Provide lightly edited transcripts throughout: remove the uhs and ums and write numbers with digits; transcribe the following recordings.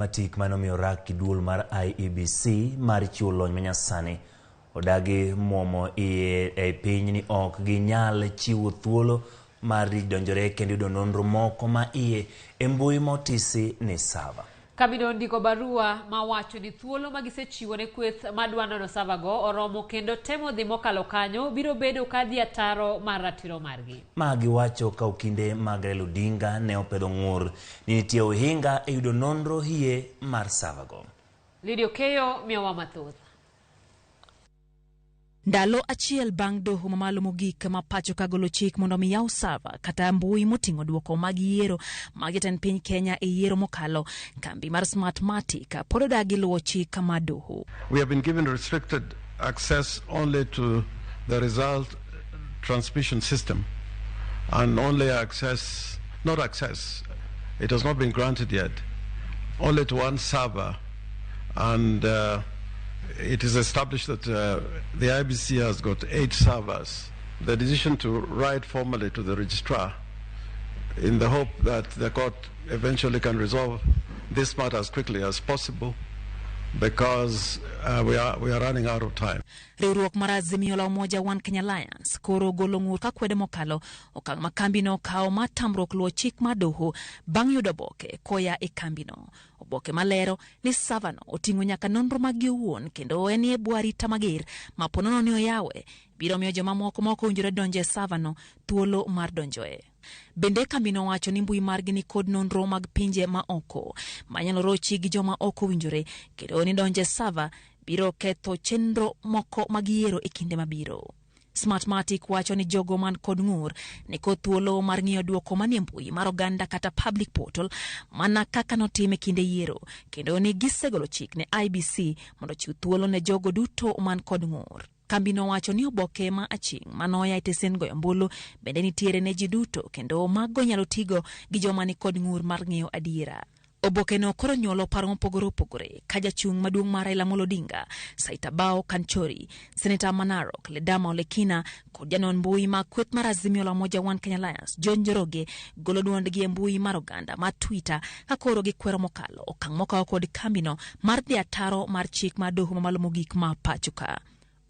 Matik mane omiyo rak gi duol mar IEBC mar chiwo lony manyasani odagi muomo iye ei piny ni ok ginyal chiwo thuolo mar donjore kendo yudo nonro moko ma iye e mbui motisi ni server. Kambi ondiko barua mawacho ni thuolo ma gisechiwo ne kweth madwa nono server go oromo kendo temo dhi mokalo kanyo biro bedo ka dhi ataro mar ratiro margi. Ma giwacho ka okinde mag Raila Odinga ne opedho ng'ur ni nitie ohinga e yudo nonro hie mar server go. Lydia Okeyo miyowa mathoth. Ndalo achiel bang' doho mamalo mogik ma pacho ka golo chik mondo mi yaw server kata mbui moting'o duoko mag yiero mag jatend piny Kenya e yiero mokalo, kambi mar Smartmatic pod odagi luwo chik mar doho. We have been given restricted access only to the result transmission system and only access, not access, it has not been granted yet, only to one server, and it is established that the IEBC has got 8 servers. The decision to write formally to the registrar in the hope that the court eventually can resolve this matter as quickly as possible, because we are running out of time. Riwruok mar Azimio la Umoja One Kenya Alliance koro golo ng'ur ka kwede mokalo okang' ma kambino okawo mar tamruok luwo chik mar doho bang' yudo oboke koya e kambino. Oboke malero ni server no oting'o nyaka nonro maggi owuon kendo en e bwo arita mager ma po nono ni oyawe biro miyo jomamoko ma ok owinjore donjo e server no thuolo mar donjoe. Bende kambino owacho ni mbui margi ni kod nonro mag pinje ma oko manyalo rochi gi joma ok owinjore kendo ni donjo e server biro ketho chenro moko mag yiero e kinde mabiro. Smartmatic wacho ni jogo man kod ng'ur ni kod thuolo mar ng'iyo duoko manie mbui mar oganda kata public portal mana kaka notim e kinde yiero, kendo ni gisegolo chik ne IEBC mondo ochiw thuolo ne jogo duto man kod ng'ur. Kambino wacho ni oboke ma aching' manoya e tesen goyo ombulu bende nitiere ne ji duto kendo mago inyalo tigo gi joma ni kod ng'ur mar ng'eyo adiera. Oboke no koro nyuolo paro mopogore opogore ka jachung' maduong' mar Raila Amolo Odinga, Saitabao Kanchori, Seneta ma Narok, Ledama Olekina kod janon mbui ma kweth mar Azimio la Umoja One Kenya Alliance, John Njoroge golo duondgi e mbui mar oganda mar Twitter ka koro gikwero mokalo okang' mokawo kod kambino mar dhi ataro mar chik mar doho mamalo mogik ma pacho ka.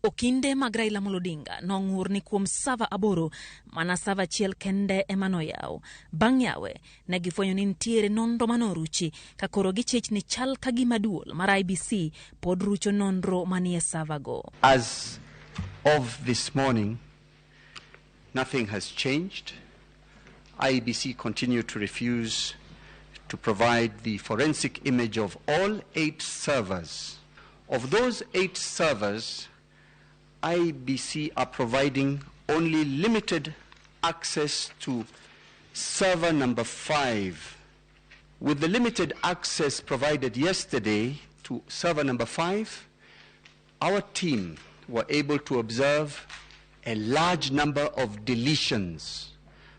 Okinde mag Raila Amolo Odinga nong'ur ni kuom server 8 mana server achiel kende ema noyaw. Bang' yawe, ne gifwenyo ni nitiere nonro manoruchi ka koro gichich ni chal ka gima duol mar IEBC pod rucho nonro manie server go. As of this morning, nothing has changed. IEBC continue to refuse to provide the forensic image of all 8 servers. Of those 8 servers, IEBC are providing only limited access to server number 5. With the limited access provided yesterday to server number 5, our team were able to observe a large number of deletions.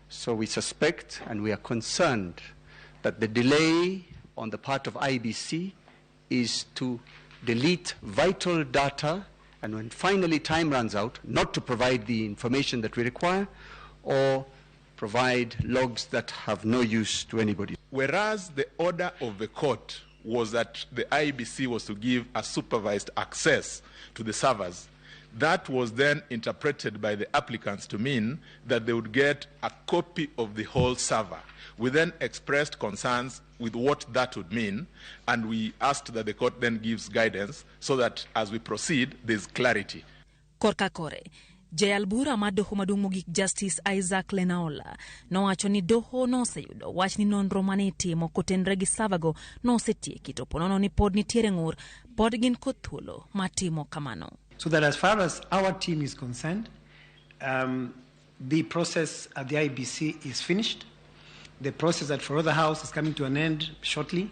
So we suspect and we are concerned that the delay on the part of IEBC is to delete vital data, and when finally time runs out, not to provide the information that we require or provide logs that have no use to anybody. Whereas the order of the court was that the IEBC was to give a supervised access to the servers, that was then interpreted by the applicants to mean that they would get a copy of the whole server. We then expressed concerns with what that would mean, and we asked that the court then gives guidance so that as we proceed, there's clarity. Korka kore, jayal bura mar doho maduong' mogik Justice Isaac Lenaola nowacho ni doho noseyudo wach ni nonro mane itimo kotenore gi server go nosetieki, to ponono ni pod nitiere ng'ur, pod gin kod thuolo mar timo kamano. So that as far as our team is concerned, the process at the IEBC is finished. The process at Forodha House is coming to an end shortly.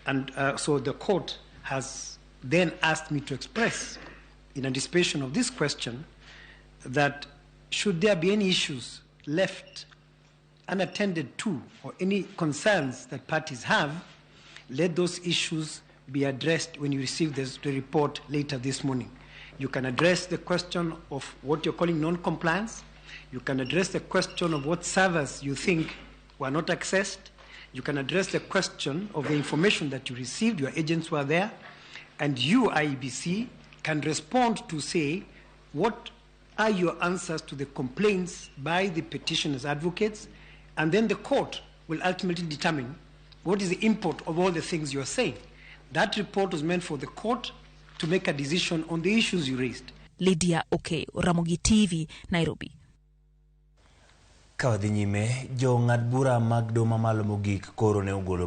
And so the court has then asked me to express, in anticipation of this question, that should there be any issues left unattended to or any concerns that parties have, let those issues be addressed when you receive the report later this morning. You can address the question of what you're calling non-compliance. You can address the question of what servers you think were not accessed. You can address the question of the information that you received, your agents were there, and you, IEBC, can respond to say what are your answers to the complaints by the petitioners' advocates, and then the court will ultimately determine what is the import of all the things you are saying. That report was meant for the court to make a decision on the issues you raised. Lydia Okeyo, Ramogi TV, Nairobi. Ka wadhi nyime, jong'ad bura mag doho mamalo mogik koro ne ogolo